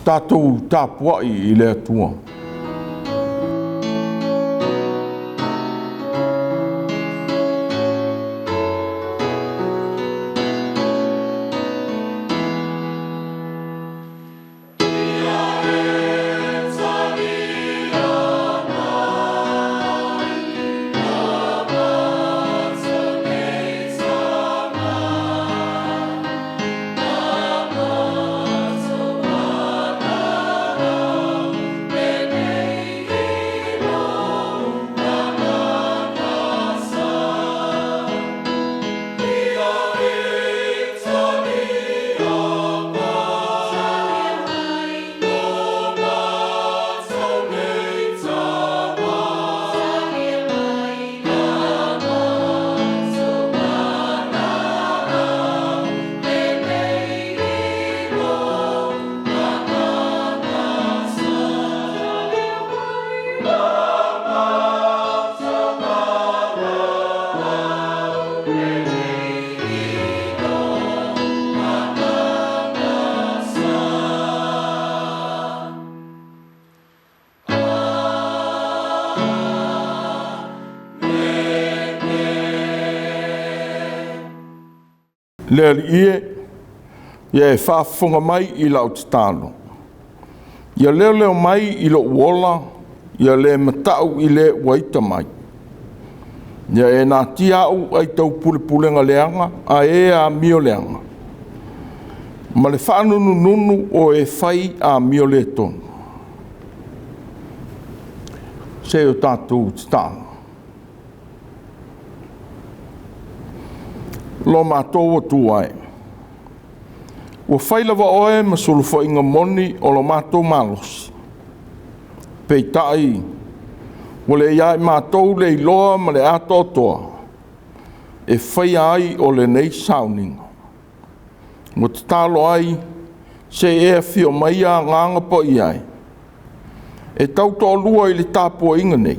Tatou tapuai i le Atua. Le Alii e, ia e faafofoga mai i lau tatalo, ia leoleo mai i lou ola, ia le mata'u i le ua ita mai. Ia e natia au ai taupulepulega leaga a e amio leaga, ma le faanunununu o e fai amio le tonu. Se i o tatou tatalo. Lo matou Atua e, ua fai lava Oe ma sulufaiga moni o lo matou malosi, peitai ua le ia i matou le iloa ma le atoatoa e faia ai o lenei sauniga. Ua tatalo ai, se i e afio maia Agaga Paia e, e tautoalua i le tapuaiga nei,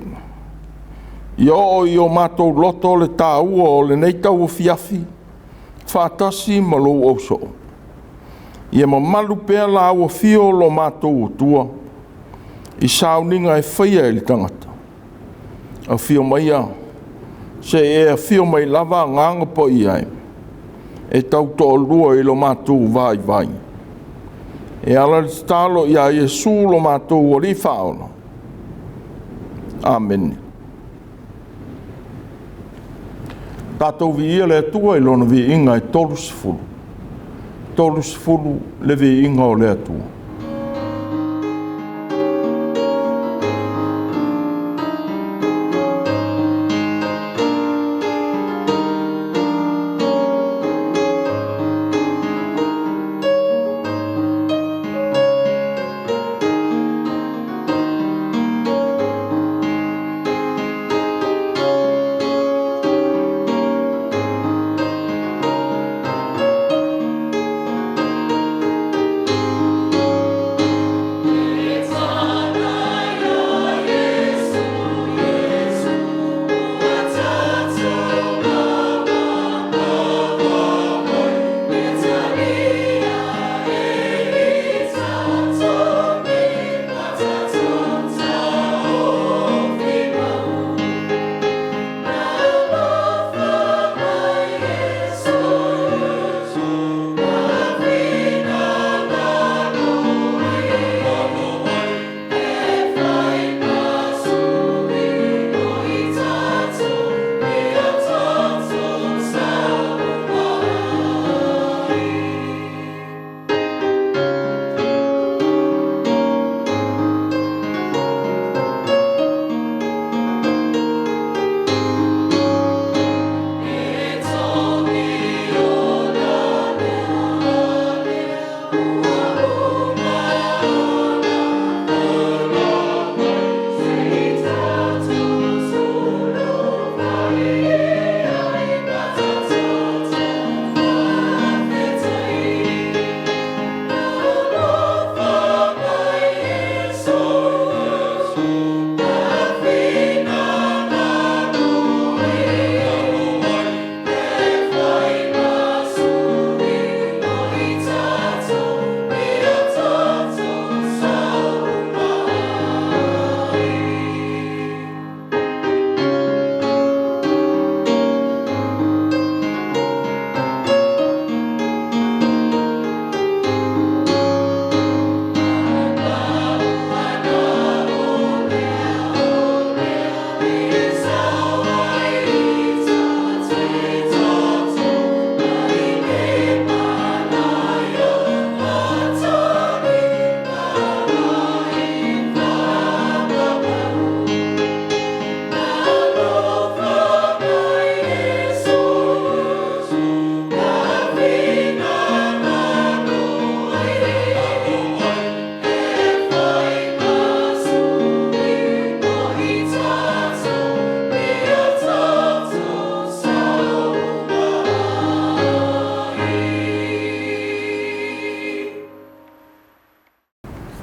ia oo i o matou loto le taua o lenei tauafiafi faatasi ma lou Ausoo. Ia mamalu pea lau Afio lo matou Atua i sauniga e faia e le tagata. Afio maia, se i e afio mai lava Agaga Paia e, e tautoalua i lo matou vaivai. E ala le tatalo ia Iesu lo matou Alii Faaola. Amene. Tatou viia le Atua i Lona viiga e 30, 30 le viiga o le Atua.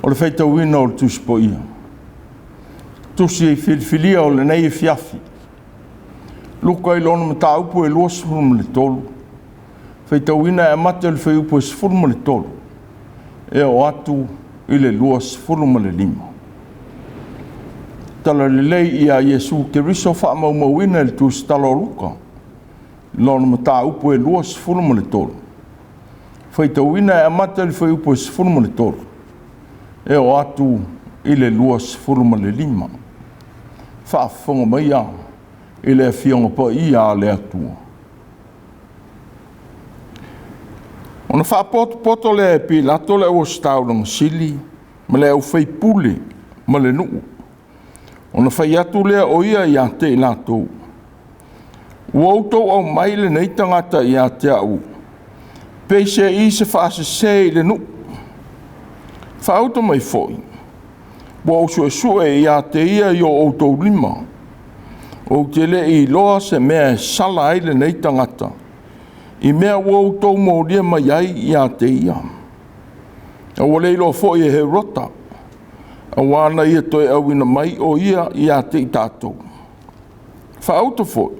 O le faitauina o le Tusi Paia. Tusi filifilia o lenei afiafi. Luka i lona mataupu e 23, faitauina e amata i le fuaiupu e 13 e oo atu i le 25. Tala lelei ia Iesu Keriso faamaumauina i le Tusitala o Luka, lona mataupu e 23, faitauina e amata i le fuaiupu e 13 e oo atu i le 25. Faafofoga maia i le Afioga Paia a le Atua. Ona faapotopoto lea e Pilato le auositaulaga sili ma le aufaipule ma le nuu, ona fai atu lea o ia ia te i latou, ua outou aumai lenei tagata ia te au, peiseai se faasese i le nuu. Faauta mai foi, ua ou suesue ia te ia i o outou lima, ou te le i iloa se mea e sala ai lenei tagata, i mea ua outou molia mai ai ia te ia. A ua le iloa foi e Herota, auā na ia toe auina mai o ia ia te i tatou. Faauta foi,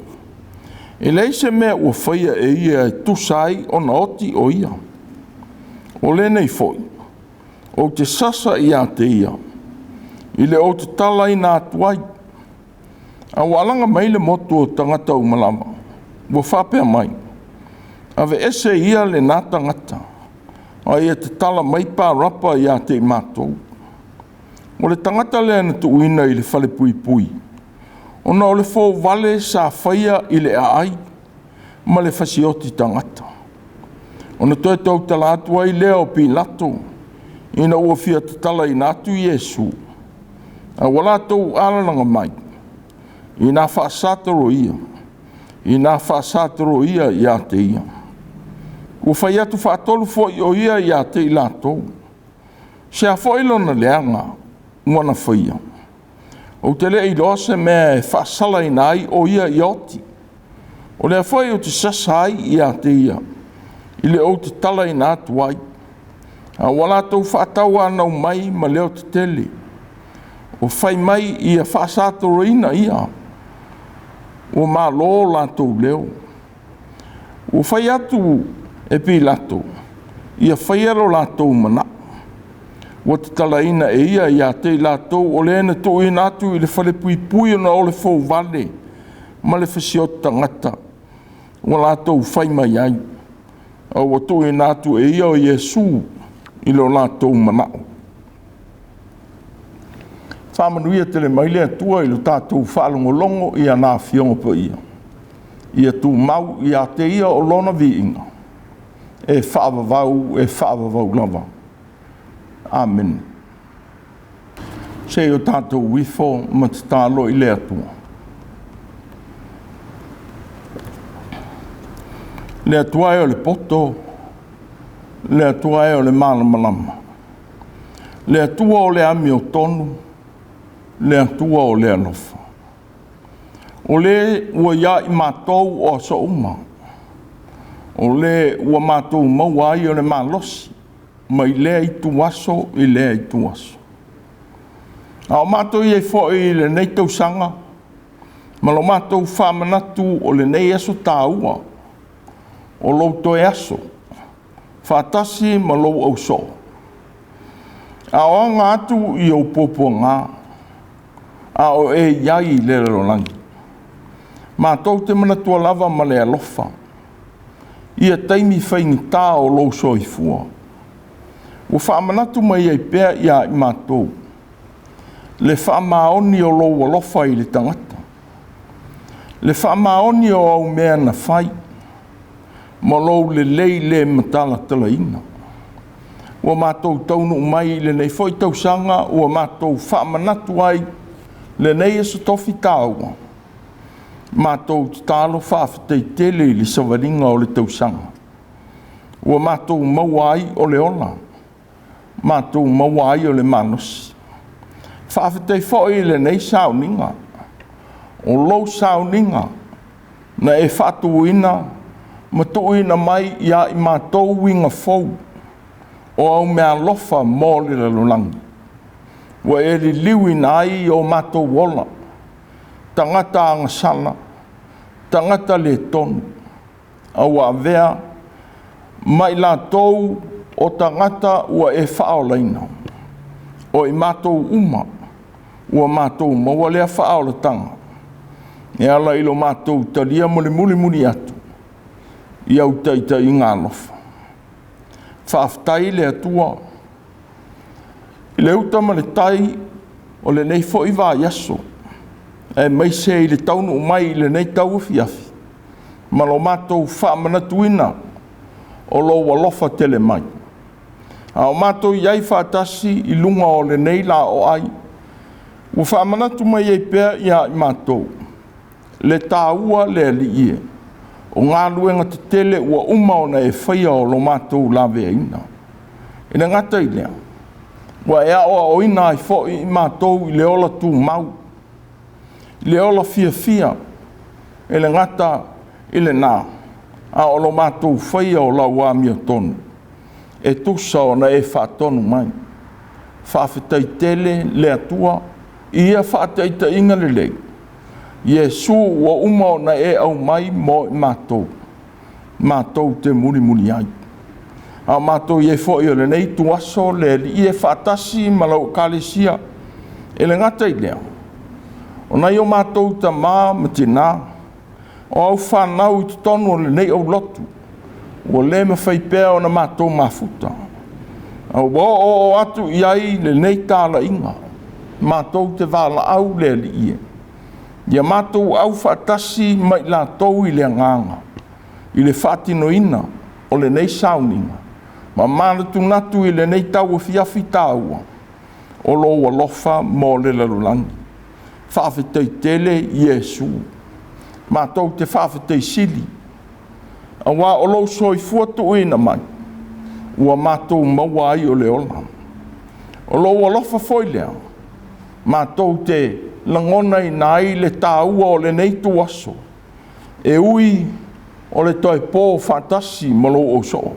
e leai se mea ua faia e ia e tusa ai ona oti o ia. O lenei foi, ou te sasa ia te ia, i le ou tatalaina atu ai. A ua alaga mai le motu o tagata uma lava, ua faapea mai, aveese ia lena tagata, a ia tatala mai Parapa ia te i matou. O le tagata lea na tuuina i le falepuipui, ona o le fouvale sa faia i le aai ma le fasioti tagata. Ona toe tautala atu ai lea o Pilato, ina ua fia tatalaina atu Iesu, a ua latou alalaga mai, ina faasatolo ia ia te ia. Ua fai atu faatolu foi o ia ia te i latou, se a foi lona leaga ua na faia, ou te le iloa se mea e faasalaina ai o ia ia oti. O lea foi ou te sasa ai ia te ia, i le ou tatalaina atu ai, a ua latou faatauanau mai ma leo tetele, o fai mai ia faasatoloina ia, ua malo latou leo. Ua fai atu e Pilato, ia faia lo latou manao. Ua tatalaina e ia ia te i latou o le na tuuina atu i le falepuipui ona o le fouvale ma le fasioti tagata ua latou fai mai ai, a ua tuuina atu e ia o Iesu i lo latou manao. Faamanuia tele mai le Atua i lo tatou faalogologo i ana Afioga Paia, ia tumau ia te ia o lona viiga, e faavavau, e faavavau lava. Amene. Se i o tatou ifo ma tatalo i le Atua. Le Atua e o le poto, le Atua e o le malamalama, le Atua o le amiotonu, le Atua o le alofa. O le ua ia i matou o aso uma, o le ua matou maua ai o le malosi mai lea ituaso i lea ituaso. A o matou i ai foi i lenei tausaga, ma lo matou faamanatu o lenei aso taua, o lou toe aso, faatasi ma lou ausoo. A o aga atu i ou puapuaga, a o e i ai i le lalolagi, matou te manatua lava ma le alofa, ia taimi faigata o lou soifua. Ua faamanatu mai ai pea ia i matou, le faamaoni o lou alofa i le tagata, le faamaoni o au mea na fai, ma lou lelei le matalatalaina. Ua matou taunuu mai i lenei foi tausaga, ua matou faamanatu ai lenei aso tofi taua, matou tatalo faafetai tele i le savaliga o le tausaga. Ua matou maua ai o le ola, matou maua ai o le malosi. Faafetai foi i lenei sauniga, o lou sauniga na e faatuina ma tuuina mai ia i matou uiga fou o au meaalofa mo le lalolagi. Ua e liliuina ai o matou ola, tagata agasala, tagata le tonu, a ua avea ma i latou o tagata ua e faaolaina. O i matou uma ua matou maua lea faaolataga, e ala i lo matou talia ma le mulimuli atu i au taitaiga alofa. Faafetai le Atua i le uta ma le tai o lenei foi vaiaso, aemaise i le taunuu mai i lenei tauafiafi, ma lo matou faamanatuina o lou alofa tele mai. A o matou i ai faatasi i luga o lenei laoai, ua faamanatu mai ai pea ia i matou le taua le Alii e, o galuega tetele ua uma ona e faia o lo matou laveaiina. E le gata i lea, ua e aoaoina ai foi i matou i le ola tumau, i le ola fiafia, e le gata i lena, a o lo matou faia o lau amiotonu, e tusa ona e faatonu mai. Faafetai tele le Atua i ia faataitaiga lelei, Iesu ua uma ona e aumai mo i matou, matou te mulimuli ai. A o matou i ai foi o lenei ituaso le Alii e faatasi ma lau Ekalesia, e le gata i lea, o nai o matou tamā ma tinā, o au fanau i totonu o lenei aulotu, ua le mafai pea ona matou mafuta, a ua oooo atu i ai lenei talaiga, matou te valaau le Alii e, ia matou aufaatasi ma i latou i le agaga, i le faatinoina o lenei sauniga, ma manatunatu i lenei tauafiafi taua, o lou alofa mo le lalolagi. Faafetai tele Iesu, matou te faafetai sili, aua o lou soifua tuuina mai, ua matou maua ai o le ola. O lou alofa foi lea, matou te lagonaina ai le taua o lenei ituaso, e ui o le toe po faatasi ma lou ausoo,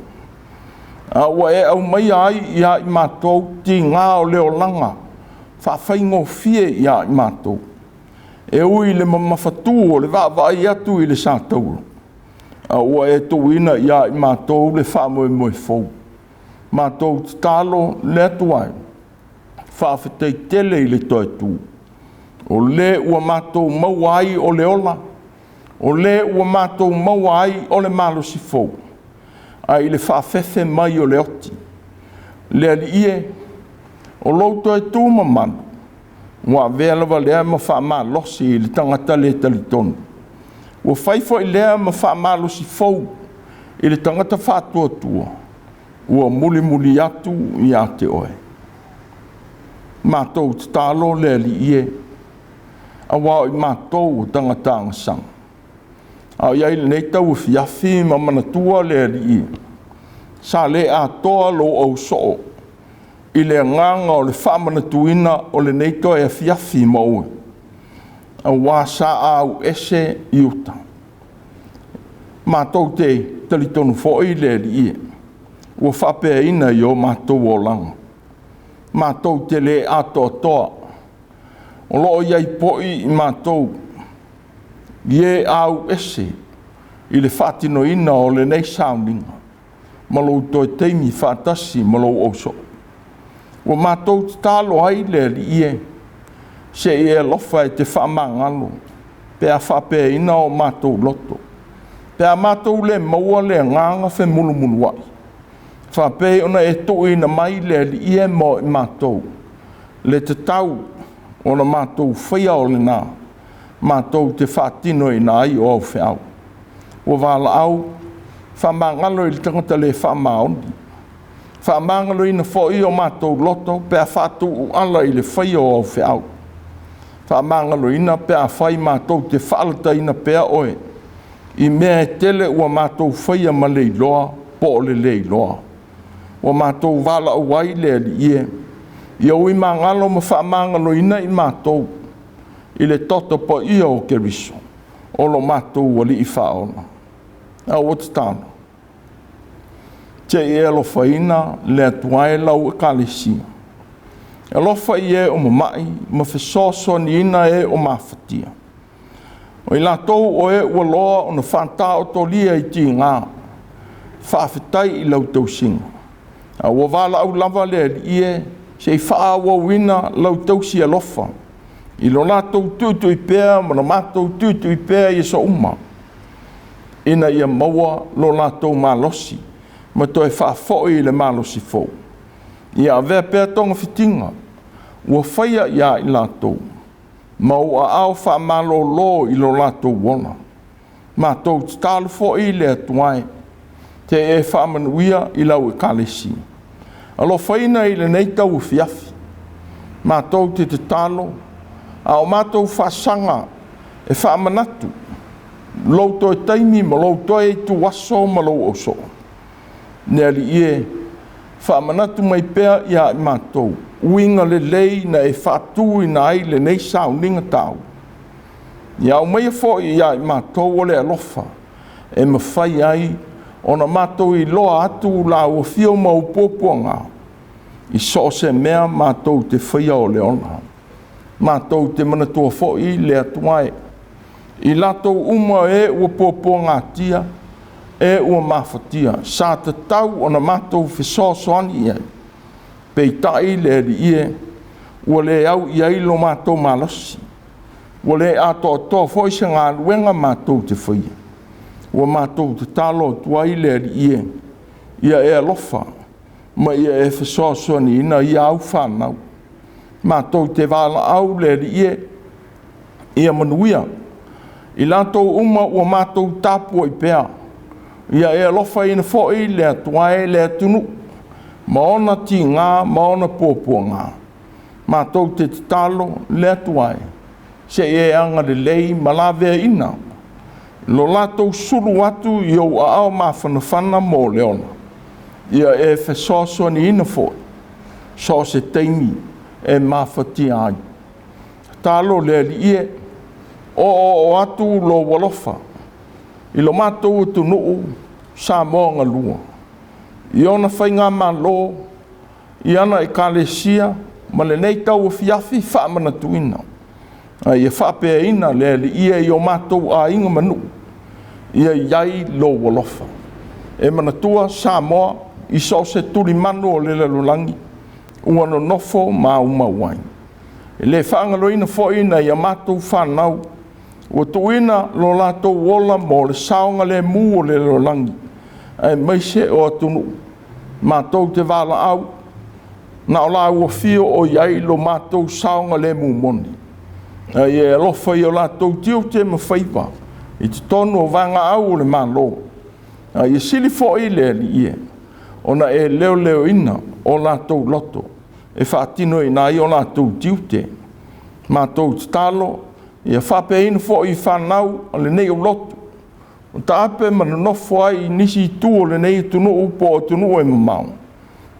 a ua e aumaia ai ia i matou tiga o le olaga faafaigofie ia i matou, e ui i le mamafatu o le vaavaai atu i le satauro, a ua e tuuina ia i matou le faamoemoe fou. Matou tatalo le Atua e, faafetai tele i le toe tu, o le ua matou maua ai o le ola, o le ua matou maua ai o le malosi fou, ae i le faafefe mai o le oti. Le Alii e, o lou toe tu mamalu, ua avea lava lea ma faamalosi i le tagata le talitonu. Ua fai foi lea ma faamalosi fou i le tagata faatuatua, ua mulimuli atu ia te oe. Matou tatalo le Alii e, aua o i matou o tagata agasala. A o i ai lenei tauafiafi ma manatua le Alii, sa le atoa lou ausoo i le agaga o le faamanatuina o lenei toe afiafi ma oe, aua sa au ese i uta. Matou te talitonu foi le Alii, ua faapeaina i o matou olaga, matou te le atoatoa, o lo o i ai foi i matou i e au ese i le faatinoina o lenei sauniga ma lou toe taimi faatasi ma lou ausoo. Ua matou tatalo ai le Alii e, se i e alofa e te faamagalo pe a faapeaina o matou loto, pe a matou le maua le agaga femulumuluai, faapei ona e tuuina mai le Alii e mo i matou, le tatau o le matou faia o lena, matou te faatinoina ai o au feau. Ua valaau, faamagalo i le tagata le faamaoni, faamagaloina foi o matou loto pe a faatuuala i le faia o au feau, faamagaloina pe a fai matou te faalataina pea oe i mea e tele ua matou faia ma le iloa po o le le iloa. Ua matou valaau ai le Alii e, ia ui magalo ma faamagaloina i matou i le toto paia o Keriso, o lo matou Alii faaola. A ua tatalo, se i e alofaina le Atua e lau Ekalesia, Alofa i e o mama'i ma fesoasoaniina e o mafatia. O i latou o e ua loa ona faataotolia i tiga, faafetai i lau tausiga, a ua valaau lava le Alii e, se i faaauauina lau tausi alofa i lo latou tuitui pea ma lo matou tuitui pea i aso uma, ina ia maua lo latou malosi ma toe faafoi le malosi fou. Ia avea pea togafitiga ua faia ia i latou ma ou aao faamalolo i lo latou ola. Matou tatalo foi le Atua e, te e faamanuia i lau ekalesia. Alofaina i lenei tauafiafi, matou te tatalo, a o matou faasaga e faamanatu lou toe taimi ma lou toe ituaso ma lou ausoo. Le Alii e, faamanatu mai pea ia i matou uiga lelei na e faatuina ai lenei sauniga taua. Ia aumaia foi ia i matou o le alofa e mafai ai ona matou iloa atu lau afio ma ou puapuaga i so o se mea matou te faia o le ola. Matou te manatua foi le Atua e, i latou uma e ua puapuagatia, e ua mafatia, sa tatau ona matou fesoasoani i ai, peitai le Alii e, ua le au i ai lo matou malosi, ua le atoatoa foi se galuega matou te faia. Ua matou tatalo atu ai le Alii e, ia e alofa ma ia e fesoasoaniina ia au fanau. Matou te valaau le Alii e, ia manuia i latou uma ua matou tapuai pea, ia e alofaina foi le Atua e le atunuu ma ona tiga ma ona puapuaga. Matou te tatalo le Atua e, se i e agalelei ma laveaiina lo latou sulu atu i ou aao mafanafana mo le ola. Ia e fesoasoaniina foi so o se taimi e mafatia ai. Tatalo le Alii e, oooo atu lou alofa i lo matou atunuu Samoa galua, i ona faigamalo, i ana ekalesia ma lenei tauafiafi faamanatuina, a ia faapeaina le Alii e i o matou aiga ma nuu, ia i ai lou alofa. E manatua Samoa i so o se tulimanu o le lalolagi ua nonofo ma aumau ai. E le faagaloina foi nai a matou fanau ua tuuina lo latou ola mo le saogalemu o le lalolagi, aemaise o atunuu matou te valaau, na o laua afio o i ai lo matou saogalemu moni, a ia e alofa i o latou tiute ma faiva i totonu o vaegaau o le Malo, a ia sili foi le Alii e, ona e leoleoina o latou loto e faatinoina ai o latou tiute. Matou tatalo ia faapeaina foi fanau a lenei aulotu o taape ma nonofo ai i nisi itu o lenei atunuu po o atunuu e mamao,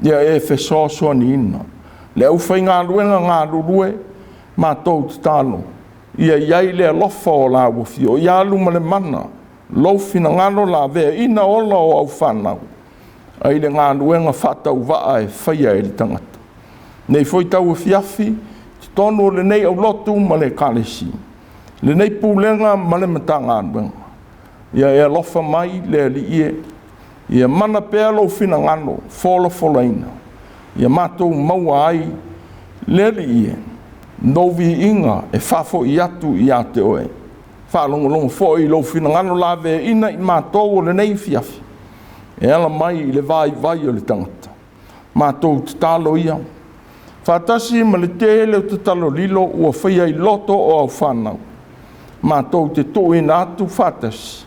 ia e fesoasoaniina le aufaigaluega galulue. Matou tatalo ia i ai le alofa o lau afio, ia alu ma le mana lou finagalo laveaiina ola o au fanau ai le galuega faatauvaa e faia e le tagata. Nei foi tauafiafi totonu o lenei aulotu ma le ekalesia, lenei pulega ma le Matagaluega, ia e alofa mai le Alii e, ia mana pea lou finagalo folafolaina, ia matou maua ai le Alii e, lou viiga e faafoi atu ia te oe. Faalogologo foi i lou finagalo laveaiina i matou o lenei afiafi, e ala mai i le vaivai o le tagata. Matou tatalo ia, faatasi ma le tele o tatalo lilo ua faia i loto o au fanau, matou te tuuina atu faatasi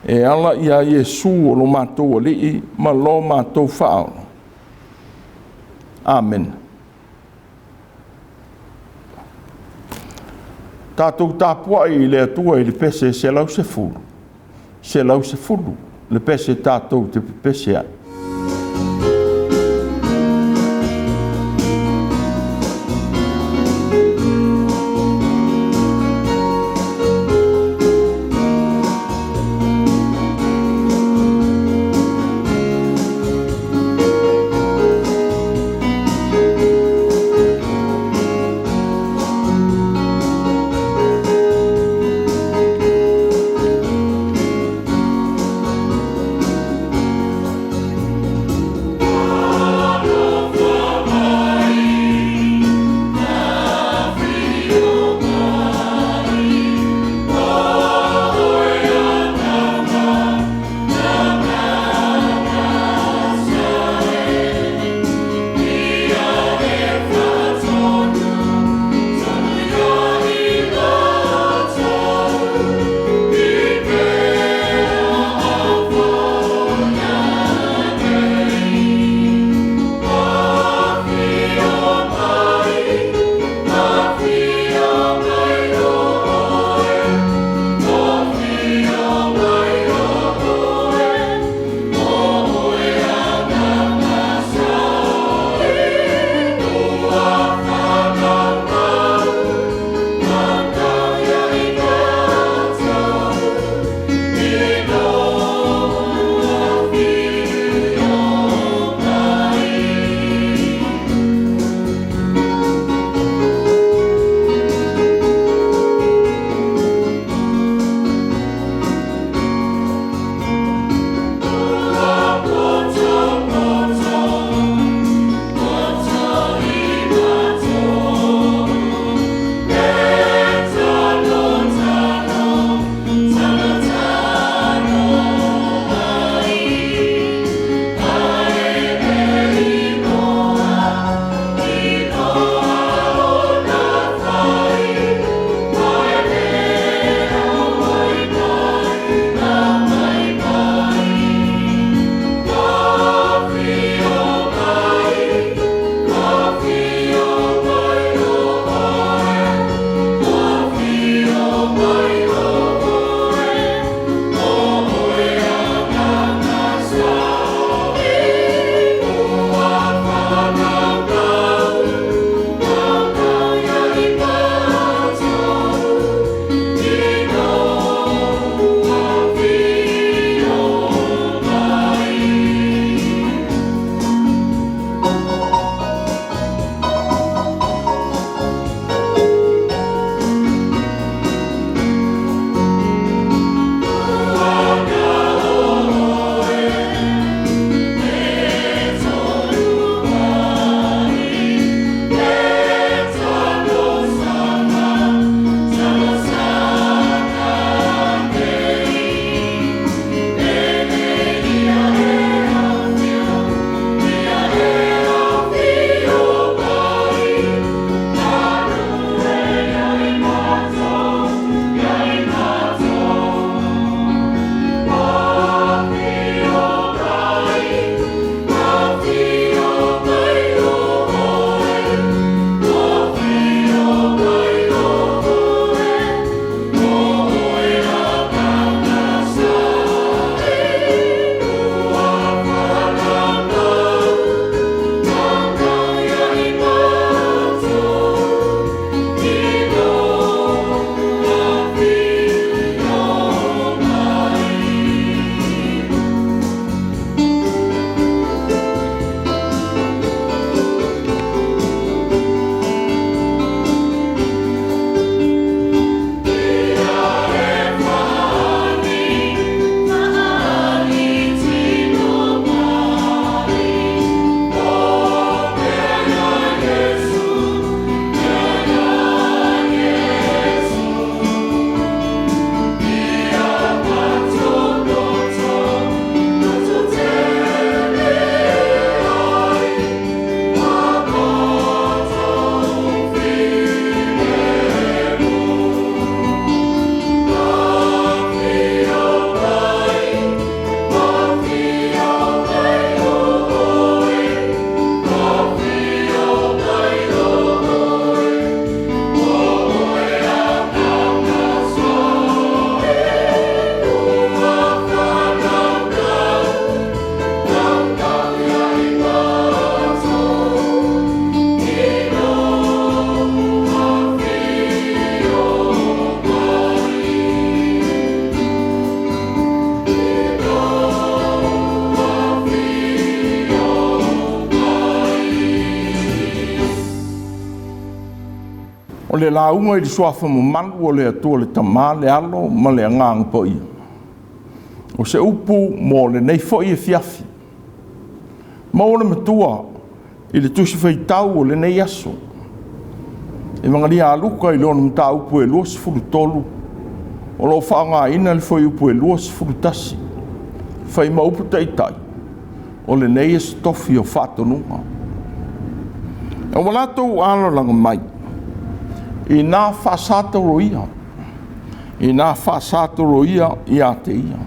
e ala ia Iesu o lo matou Alii ma lo matou Faaola. Amene. Tatou tapuai i le Atua i le pese 110, 110, le pese tatou te pepese ai. O le lauga i le suafa mamalu o le Atua le Tama, le Alo ma le Agaga Paia. O se upu mo lenei foi afiafi. Maua le matua i le tusi faitau o lenei aso. Evagelia a Luka i lona mataupu e 23, o lo o faaaogaina le fuaiupu e 21, fai ma upu taitai o lenei aso tofi o faatonuga. A ua latou alalaga mai, ina faasatoloia, ina faasatoloia ia te ia.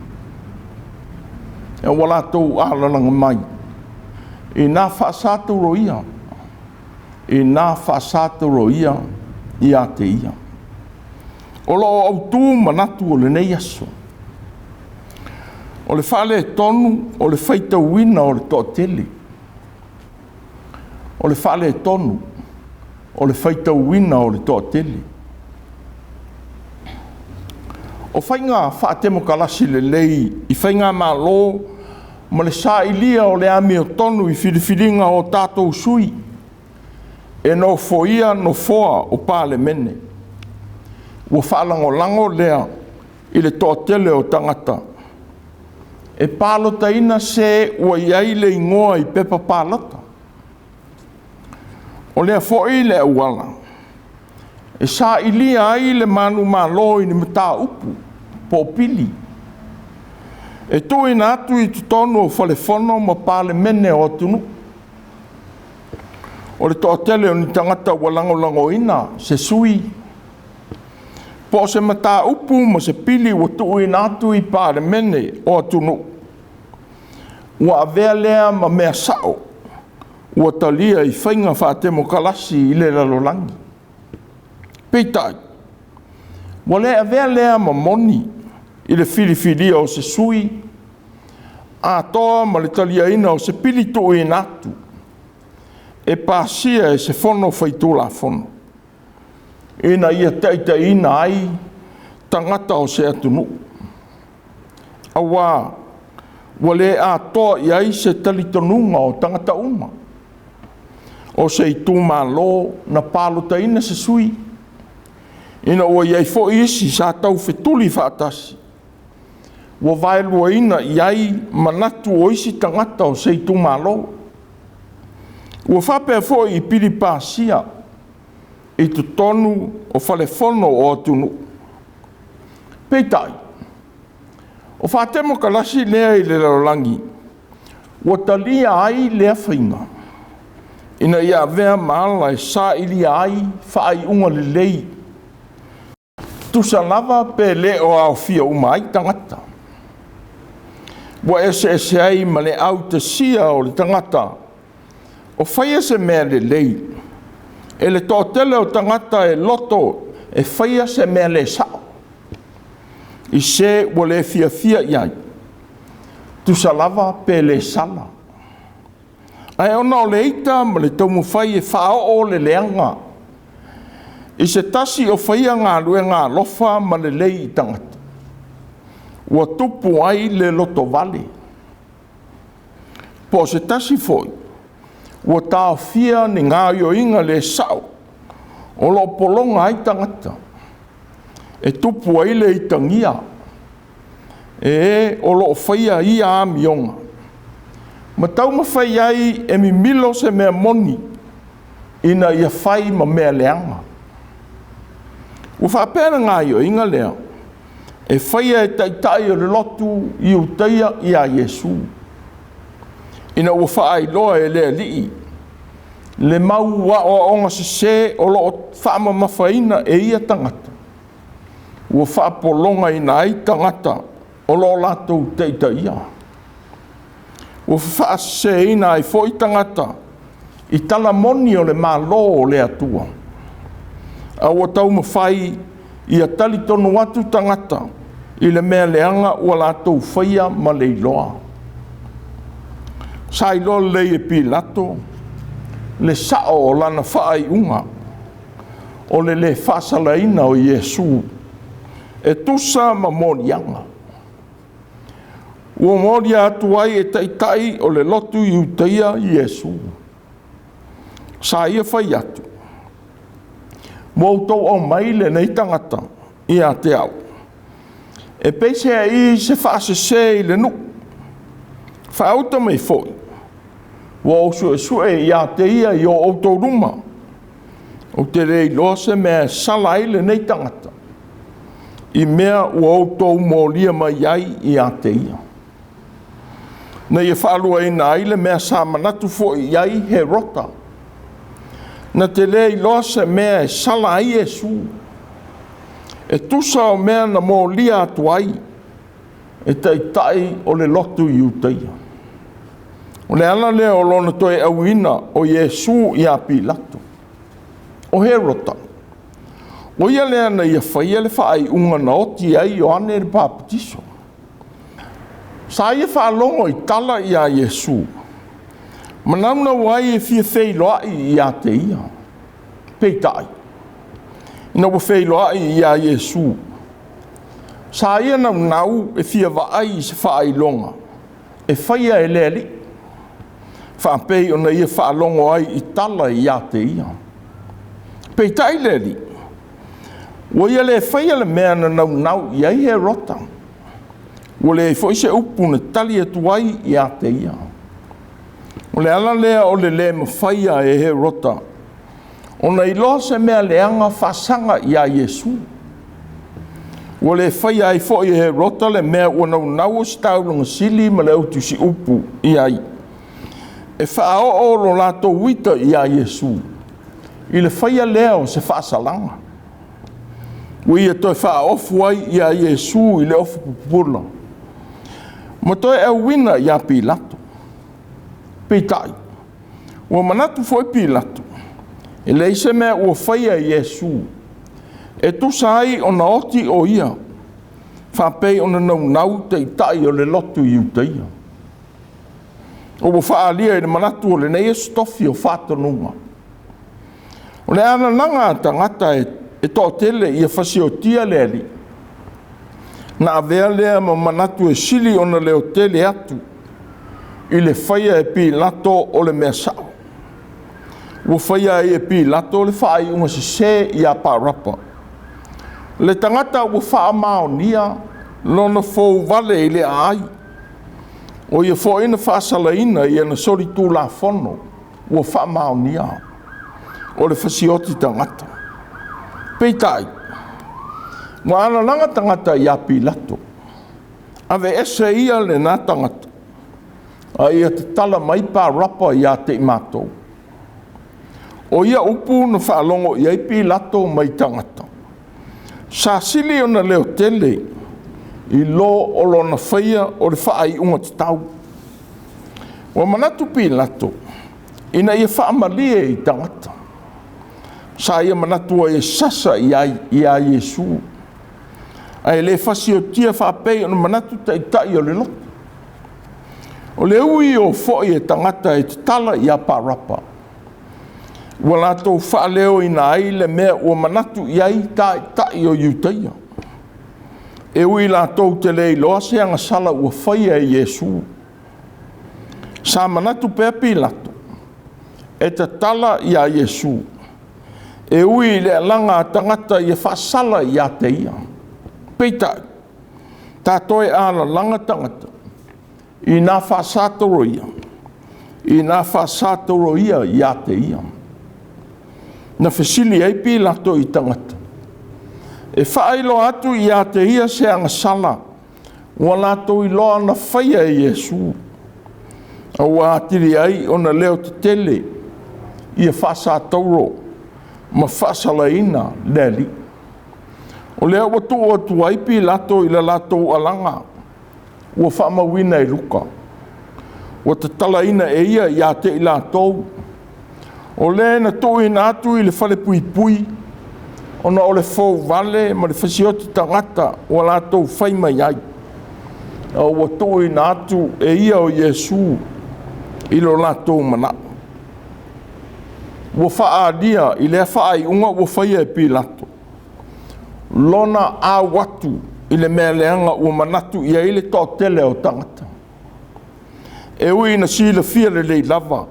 E ua latou alalaga mai, ina faasatoloia, ina faasatoloia ia te ia. O lo o autu manatu o lenei aso, o le faaletonu o le faitauina o le toatele. O le faaletonu o le faitauina o le toatele. O faiga faatemokarasi lelei i faigamalo ma le sailia o le amiotonu i filifiliga o tatou sui e nofoia nofoa o Palemene, ua faalagolago lea i le toatele o tagata e palotaina se ua i ai le igoa i pepa palota. O lea foi le auala e sailia ai le manumalo i ni mataupu po o pili e tuuina atu i totonu o falefono ma Palemene o atunuu. O le toatele o ni tagata ua lagolagoina se sui po o se mataupu ma se pili ua tuuina atu i Palemene o atunuu, ua avea lea ma mea sao ua talia i faiga faatemokarasi i le lalolagi. Peitai, ua le avea lea ma moni i le filifilia o se sui atoa ma le taliaina o se pili tuuina atu e pasia e se fono faitulafono ina ia taitaiina ai tagata o se atunuu, aua ua le atoa i ai se talitonuga o tagata uma o se itumalo na palotaina se sui, ina ua i ai foi isi sa taufetuli faatasi, ua vaeluaina i ai manatu o isi tagata o se itumalo. Ua faapea foi i pili pasia i totonu o falefono o atunuu. Peitai, o faatemokarasi lea i le lalolagi, ua talia ai lea faiga ina ia avea ma ala e sailia ai faaiuga lelei, tusa lava pe le o aofia uma ai tagata. Ua eseese ai ma le autasia o le tagata o faia se mea lelei e le toatele o tagata e loto e faia se mea le sao, i se ua le fiafia i ai, tusa lava pe le sala. Ae ona o le ita ma le taumafai e faaoo le leaga i se tasi o faia galuega alofa ma lelei i tagata, ua tupu ai le lotovale. Po o se tasi foi ua taofia ni gaoioiga le sao o lo o pologa ai tagata, e tupu ai le itagia e o lo o faia ia amioga, ma taumafai ai e mimilo se mea moni ina ia fai ma mea leaga. Ua faapea le gaoioiga lea e faia e taitai o le lotu Iutaia ia Iesu, ina ua faailoa e le Alii le mau aoaoga sese o lo o faamamafaina e ia tagata, ua faapologaina ai tagata o lo o latou taitaia. Ua faaseseina ai foi tagata i tala moni o le Malo o le Atua, a ua taumafai ia talitonu atu tagata i le mea leaga ua latou faia ma le iloa. Sa iloa lelei e Pilato le sao o lana faaiuga o le le faasalaina o Iesu e tusa ma moliaga. Ua molia atu ai e taitai o le lotu Iutaia Iesu. Sa ia fai atu, Ua outou aumai lenei tagata ia te au, e peiseai se faasese i le nuu. Faauta mai foi, ua ou suesue ia te ia i o outou luma. Ou te le iloa se mea e sala ai lenei tagata, i mea ua outou molia mai ai ia te ia. Na ia faaluaina ai le mea sa manatu foi i ai Herota, na te le iloa se mea e sala ai Iesu, e tusa o mea na molia atu ai e taitai o le lotu Iutaia. O le ala lea o lona toe auina o Iesu ia Pilato. O Herota, o ia lea na ia faia le faaiuga na oti ai Ioane le Papatiso. Sa ia faalogo i tala ia Iesu, ma naunau ai e fia feiloai ia te ia. Peitai, ina ua feiloai ia Iesu, sa ia naunau e fia vaai i se faailoga e faia e le Alii, faapei ona ia faalogo ai i tala ia te ia. Peitai le Alii, ua ia le faia le mea na naunau i ai Herota, ua leai foi se upu na tali atu ai ia te ia. O le ala lea o le le mafaia e Herota ona iloa se mea leaga faasaga ia Iesu. Ua le faia ai foi e Herota le mea ua naunau Ositaulaga sili ma le autusiupu i ai, e faaoo lo latou ita ia Iesu i le faia lea o se faasalaga. Ua ia toe faaofu ai ia Iesu i le ofu pupula, ma toe auina ia Pilato. Peitai, ua manatu foi Pilato, e leai se mea ua faia e Iesu e tusa ai ona oti o ia, faapei ona naunau taitai o le lotu Iutaia. Ua faaalia i le manatu o lenei Aso Tofi o faatonuga. O le alalaga a tagata e toatele ia fasiotia le Alii, na avea lea ma manatu e sili ona leotele atu i le faia e Pilato o le mea sao. Ua faia ai e Pilato le faaiuga sese ia Parapa, le tagata ua faamaonia lona fouvale i le aai, o ia foi na faasalaina i ana solitulafono ua faamaonia o le fasioti tagata. Peitai, ua alalaga tagata ia Pilato, aveese ia lena tagata, a ia tatala mai Parapa ia te i matou. O ia upu na faalogo i ai Pilato mai tagata, sa sili ona leotele i lo o lona faia o le faaiuga tatau. Ua manatu Pilato ina ia faamalie i tagata, sa ia manatu ai e sasa i ai ia Iesu, ae le fasiotia faapei ona manatu taitai o le lotu. O le ui o foi e tagata e tatala ia Parapa, ua latou faaleoina ai le mea ua manatu i ai taitai o Iutaia. E ui latou te le iloa se agasala ua faia e Iesu. Sa manatu pea Pilato e tatala ia Iesu, e ui i le alaga a tagata ia faasala ia te ia. Peitai, ta toe alalaga tagata i nā faasatoro ia ia te ia. Na fesili ai Pilato i tagata, e faailoa atu ia te ia se agasala ua latou iloa na faia e Iesu, a ua atili ai ona leo tetele ia faasatauro ma faasalaina le Alii. O lea ua tuu atu ai Pilato i le latou alaga ua faamauina e Luka, ua tatalaina e ia ia te i latou, o le na tuuina atu i le falepuipui ona o le fouvale ma le fasioti tagata ua latou fai mai ai, a ua tuuina atu e ia o Iesu i lo latou manao. Ua faaalia i lea faaiuga ua faia e Pilato lona au atu i le mea leaga ua manatu i ai le toatele o tagata. E ui ina silafia lelei lava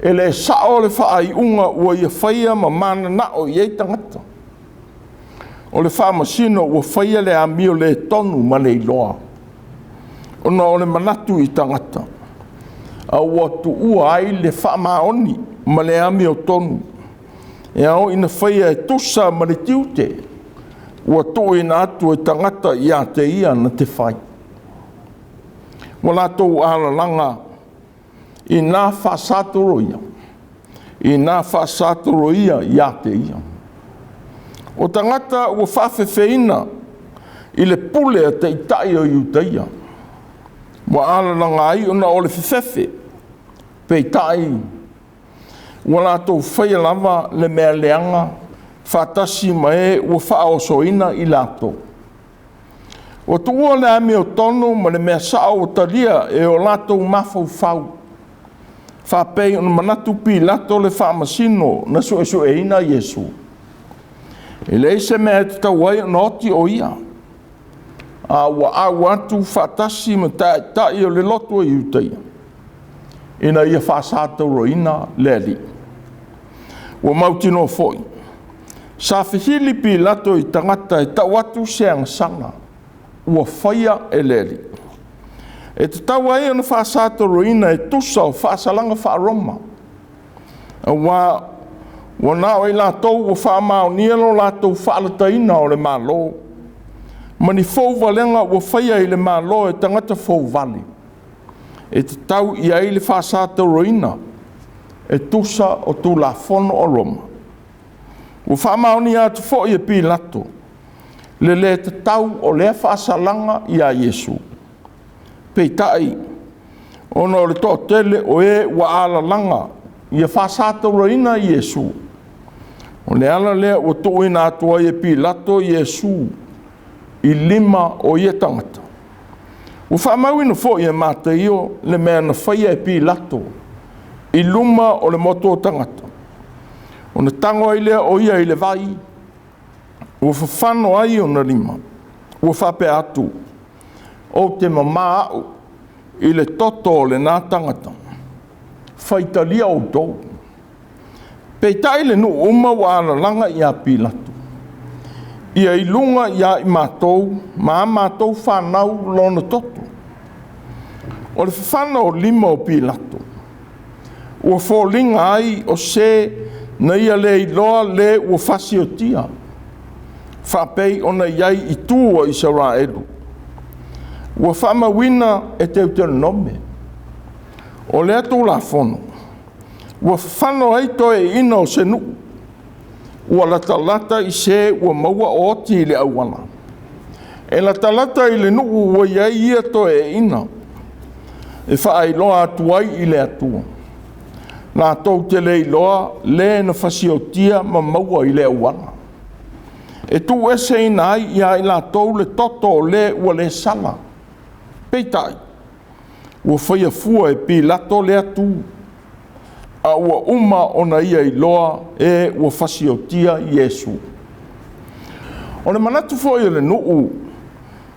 E le sao le faaiuga ua ia faia ma mananao i ai tagata. O le faamasino ua faia le amio le tonu ma le iloa, ona o le manatu i tagata, a ua tuua ai le faamaoni ma le amiotonu, e ao ina faia e tusa ma le tiute ua tuuina atu e tagata ia te ia na te fai. Ua latou alalaga i na faasatoloia ia te ia. O tagata ua faafefeina i le pule a taitai o Iutaia, ua alalaga ai ona o le fefefe, peitai ua latou faia lava le mea leaga faatasi ma e ua faaosoina i latou. Ua tuua le amiotonu ma le mea sao ua talia e o latou mafaufau, faapei ona manatu Pilato le faamasino na suesueina Iesu. E leai se mea e tatau ai ona oti o ia, a ua au atu faatasi ma taitai o le lotu a Iutaia, ina ia faasatauroina le Alii. Ua mautinoa foi, sa fesili Pilato i tagata e tau atu se agasala ua faia e le Alii. E tatau ai ona faasatoloina e tusa o faasalaga faa-Roma, aua ua na o i latou ua faamaonia lo latou faalataina o le Malo, ma ni fouvalega ua faia i le Malo e tagata fouvale, e tatau i ai le faasatauroina e tusa o Tulafono a Roma. Ua faamaonia atu foi e Pilato le le tatau o lea faasalaga ia Iesu. Peitai, ona o le toatele o e ua alalaga ia faasatauroina Iesu, o le ala lea ua tuuina atu ai e Pilato Iesu i lima o ia tagata. Ua faamauina foi e Mataio le mea na faia e Pilato i luma o le motu o tagata, ona tago ai lea o ia i le vai, ua fafano ai ona lima, ua faapea atu, ou te mama au i le toto o lena tagata, faitalia outou. Peitai le nuu uma ua alalaga ia Pilato, ia i luga ia i matou ma a matou fanau lona toto. O le fafano o lima o Pilato, ua foliga ai o se na ia le iloa le ua fasiotia, faapei ona i ai i tu o Isaraelu, ua faamauina e Teuteronome. O lea Tulafono, ua fafano ai toeaiina o se nuu, ua latalata i se ua maua o oti i le auala. E latalata i le nuu ua i ai ia toeaiina, e faailoa atu ai i le Atua, latou te le iloa le na fasiotia ma maua i le auala. E tuueseina ai ia i latou le toto o le ua le sala. Peitai, ua faia fua e Pilato lea tu, a ua uma ona ia iloa e ua fasiotia Iesu. O le manatu foi o le nuu,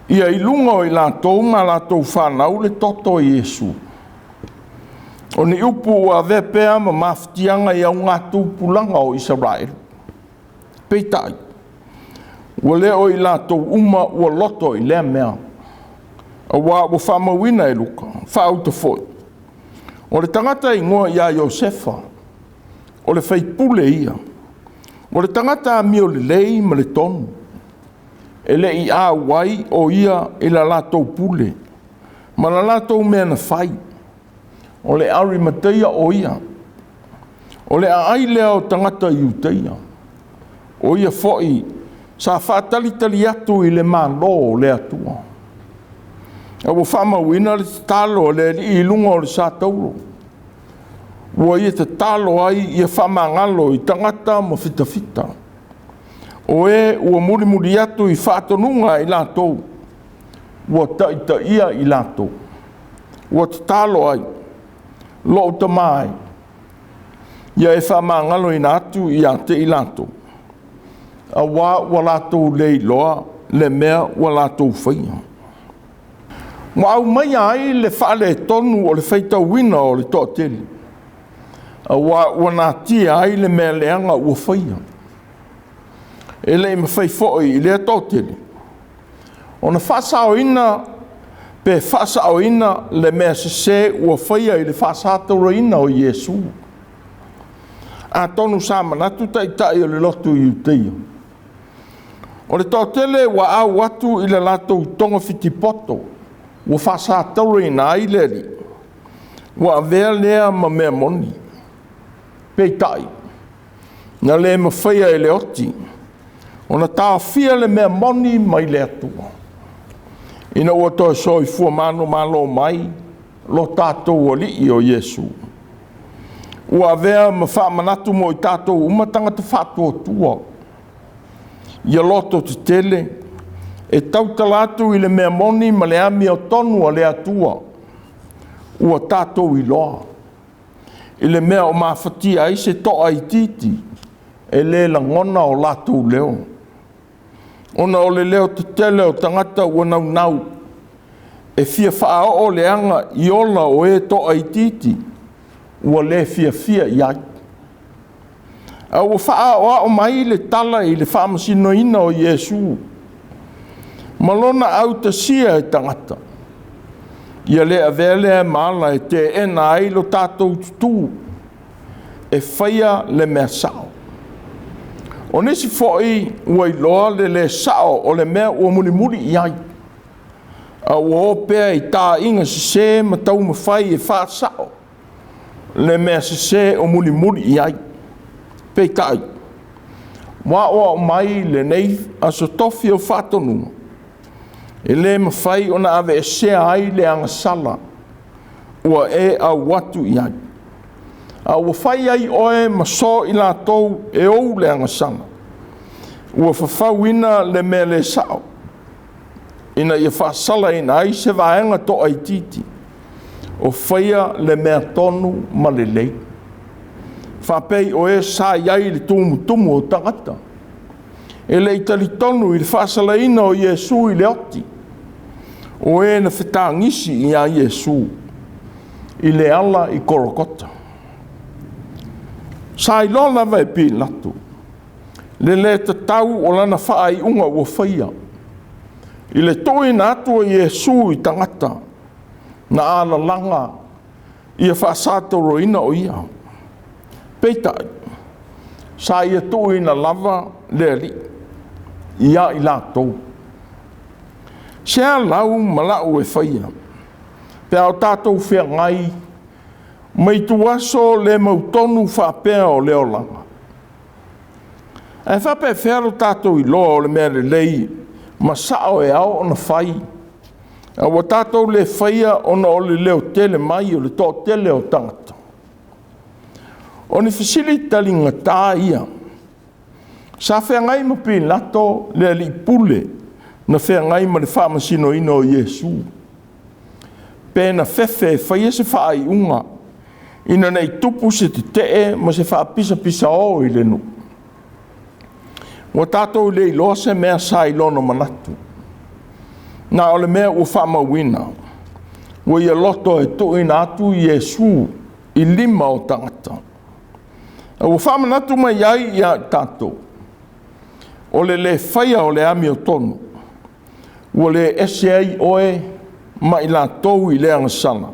ia i luga o i latou ma latou fanau le toto o Iesu. O ni upu ua avea pea ma mafatiaga i augatupulaga o Isaraelu. Peitai, ua le o i latou uma ua loto i lea mea, aua ua faamauina e Luka, faauta foi, o le tagata e igoa ia Iosefa, o le faipule ia, o le tagata amio lelei ma le tonu, e le i auai o ia i la latou pule, ma la latou mea na fai, o le Arimateia o ia, o le aai lea o tagata Iutaia, o ia foi sa faatalitali atu i le Malo o le Atua. A ua faamauina le tatalo a le Alii i luga o le satauro, ua ia tatalo ai ia faamagalo i tagata ma fitafita, o e ua mulimuli atu i faatonuga a i latou ua taitaia i latou. Ua tatalo ai, lou tama e, ia e faamagaloina atu ia te i latou, auā ua latou le iloa le mea ua latou faia. Ua aumaia ai le faaletonu o le faitauina o le toatele, Auā ua natia ai le mea leaga ua faia. E le i mafai foi i lea toatele ona faasaoina pe faasaoina le mea sese ua faia i le faasatauraina o Iesu. Atonu sa manatu taitai o le lotu i Iuteia, o le toatele ua au atu i le latou togafitipoto ua faasatauraina ai le Alii, ua avea lea ma mea moni. Peitai, na le mafaia e le oti ona taofia le mea moni mai le Atua, ina ua toe soifua manumalo mai lo tatou Alii o Iesu. Ua avea ma faamanatu mo i tatou uma tagata faatuatua, ia loto tetele e tautala atu i le mea moni ma le amiotonu a le Atua ua tatou iloa, i le mea o mafatia ai se toa itiiti e le lagona o latou leo, ona o le leo tetele o tagata ua naunau e fia faaoo le aga i ola o e toaitiiti ua le fiafia i ai. A ua faaoao mai le tala i le faamasinoina o Iesu ma lona autasia e tagata, ia le avea lea ma ala e teena ai lo tatou tutū e faia le mea sao. O nisi foi ua iloa le le sao o le mea ua mulimuli i ai, a ua o pea i taaiga sese ma taumafai e faasao le mea sese o mulimuli i ai. Peitai, ua aoao mai lenei aso tofi o faatonuga, e le mafai ona aveesea ai le agasala ua e au atu i ai, a ua fai ai oe ma so i latou e ou le agasala, ua fafauina le mea le sao, ina ia faasalaina ai se vaega toaitiiti o faia le mea tonu ma lelei, faapei o e sa i ai i le tumutumu o tagata, e le i talitonu i le faasalaina o Iesu i le oti, o e na fetagisi ia Iesu i le ala i Kolokota. Sa iloa lava e Pilato le le tatau o lana faaiuga ua faia i le tuuina atu o Iesu i tagata na alalaga ia faasatauroina o ia. Peitai, sa ia tuuina lava le Alii ia i latou. Se a lau ma lau e faia, pe a o tatou feagai ma ituaso le mautonu faapea o le olaga? Ae faapefea lo tatou iloa o le mea lelei ma sao e ao ona fai, a ua tatou le faia ona o le leotele mai o le toatele o tagata? O ni fesili taligata ia sa feagai ma Pilato le alii pule na feagai ma le faamasinoina o Iesu, pe na fefe e faia se faaiuga ina ne i tupu se tetee ma se faapisapisao i le nuu. Ua tatou le iloa se mea sa i lona manatu, na o le mea ua faamauina, ua ia loto e tuuina atu Iesu i lima o tagata. A ua faamanatu mai ai ia i tatou, o le le faia o le amiotonu, ua le ese ai oe ma i latou i le agasala,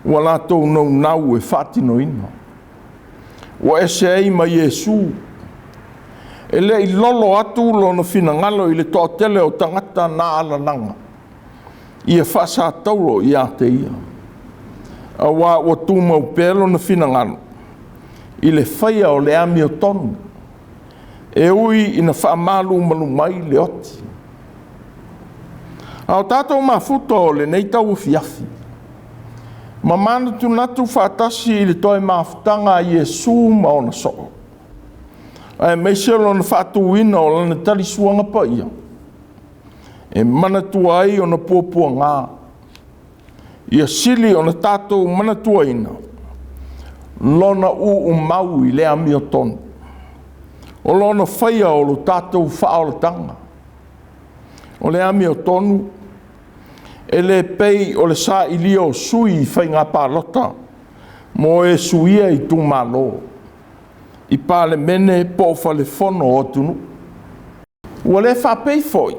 ua latou naunau e faatinoina. Ua ese ai ma Iesu, e le i lolo atu lona finagalo i le toatele o tagata na alalaga, ia faasatauro ia te ia, auā ua tumau pea lona finagalo i le faia o le amiotonu, e ui ina faamalumalu mai le oti. A o tatou mafuta o lenei tauafiafi, ma manatunatu faatasi i le toe mafutaga a Iesu ma ona soo, aemaise lona faatuina o lana talisuaga paia, e manatua ai ona puapuaga, ia sili ona tatou manatuaina lona uumau i le amiotonu, o lona faia o lo tatou faaolataga. O le amiotonu e le pei o le sailia o sui i faiga palota mo e suia itumalo i Palemene po o falefono o atunuu. Ua le faapei foi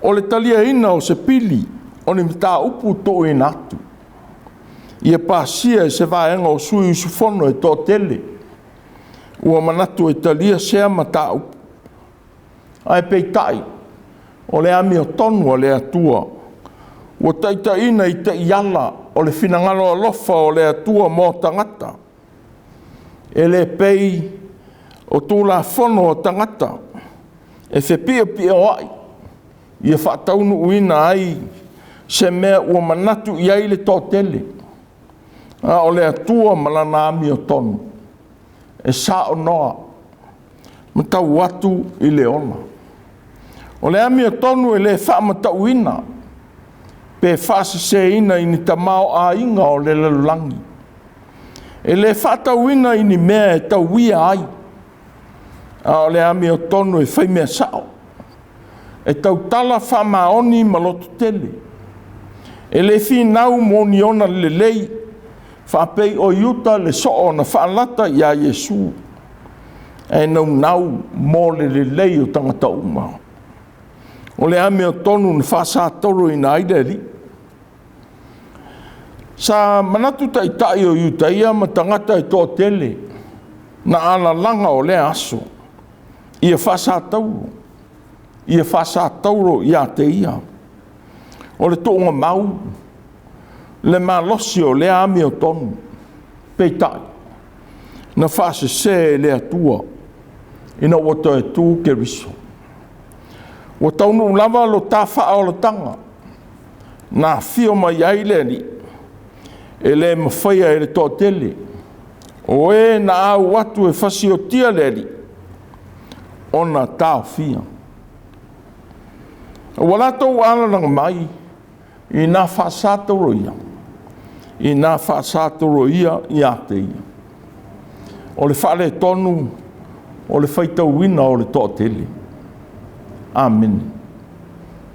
o le taliaina o se pili o ni mataupu tuuina atu ia pasia e se vaega o sui usufono e toatele ua manatu e talia sea mataupu, ae peitai o le amiotonu a le Atua ua taitaiina i taiala o le finagalo alofa o le Atua mo tagata, e le pei o Tulafono a tagata e fepiapiaoai ia faataunuuina ai se mea ua manatu i ai le toatele, a o le Atua ma Lana amiotonu e saonoa ma tau atu i le ola. O le amiotonu e le faamatauina pe faaseseina i ni tamaoaiga o le lalolagi, e le faatauina i ni mea e tauia ai, a o le amiotonu e faimea sao, e tautala faamaoni ma lototele, e le finau mo ni ona lelei faapei o Iuta le soo na faalata ia Iesu, ae naunau mo le lelei o tagata uma. O le amiotonu na faasatauroina ai le Alii. Sa manatu taitai o Iutaia ma tagata e toatele na alalaga o lea aso ia faasatauro, ia faasatauro ia te ia. O le tuugamau le malosi o lea amiotonu, peitai na faasese e le Atua ina ua toe tu Keriso. Ua taunuu lava lo ta faaolataga na afio mai ai le Alii, e le mafaia e le toatele o e na au atu e fasiotia le Alii ona taofia. Ua latou alalaga mai ina faasatauroia, ina faasatauroia ia te ia. O le faaletonu o le faitauina o le toatele. Amene.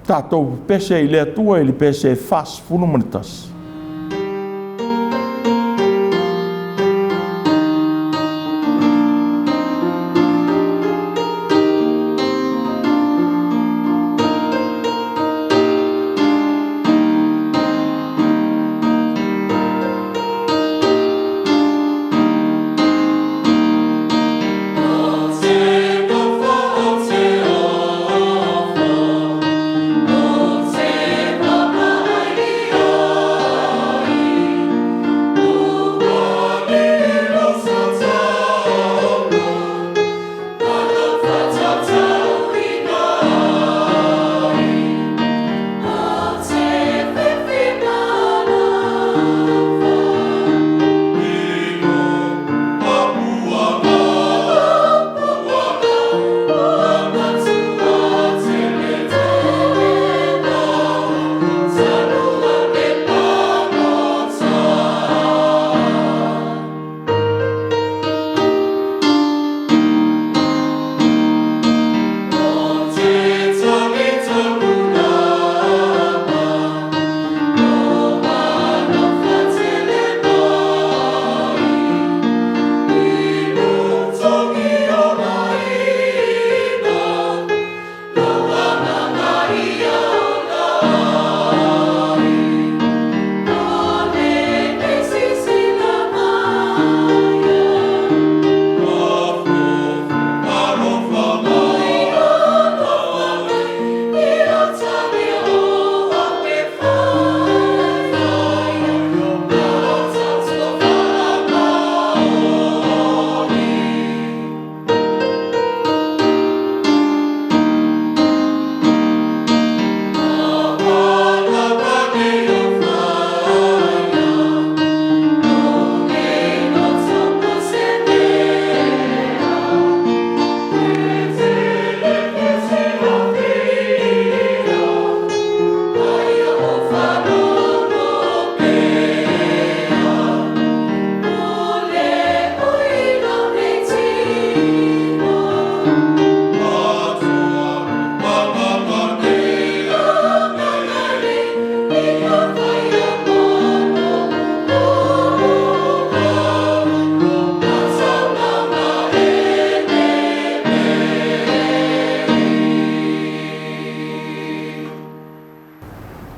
Tatou pepese i le Atua i le pese 41. Te nofo, te ofo, o te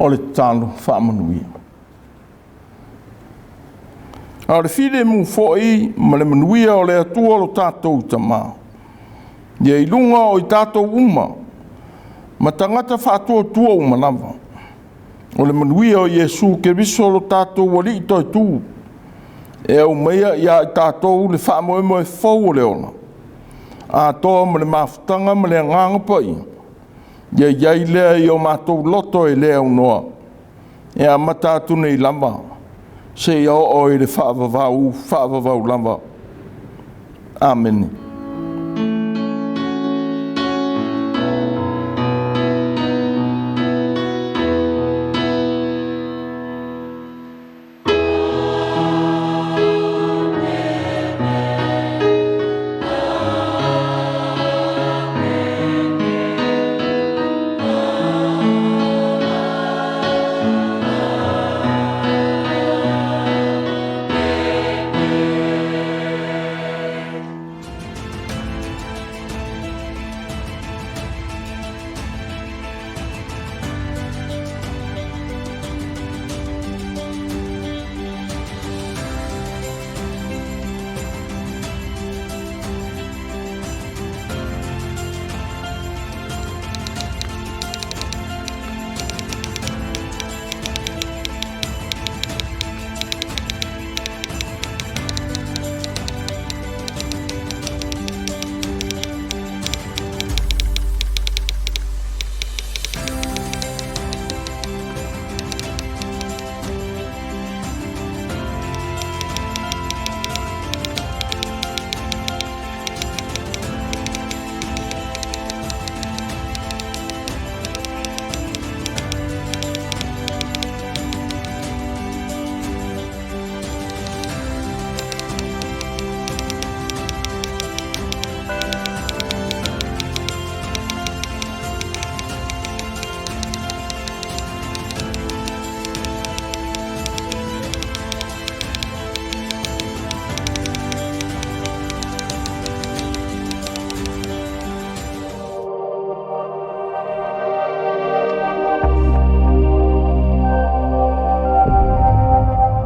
O le tatalo faamanuia. A o le filemu foi ma le manuia o le Atua lo tatou Tama, ia i luga o i tatou uma, ma tagata faatuatua uma lava, o le manuia o Iesu Keriso lo tatou Alii toetu, e aumaia ia i tatou le faamoemoe fou o le ola, atoa ma le mafutaga ma le Agaga Paia, ia i ai lea i o matou loto e le aunoa, e amata atu nei lava, seia oo i le faavavau faavavau lava. Amene.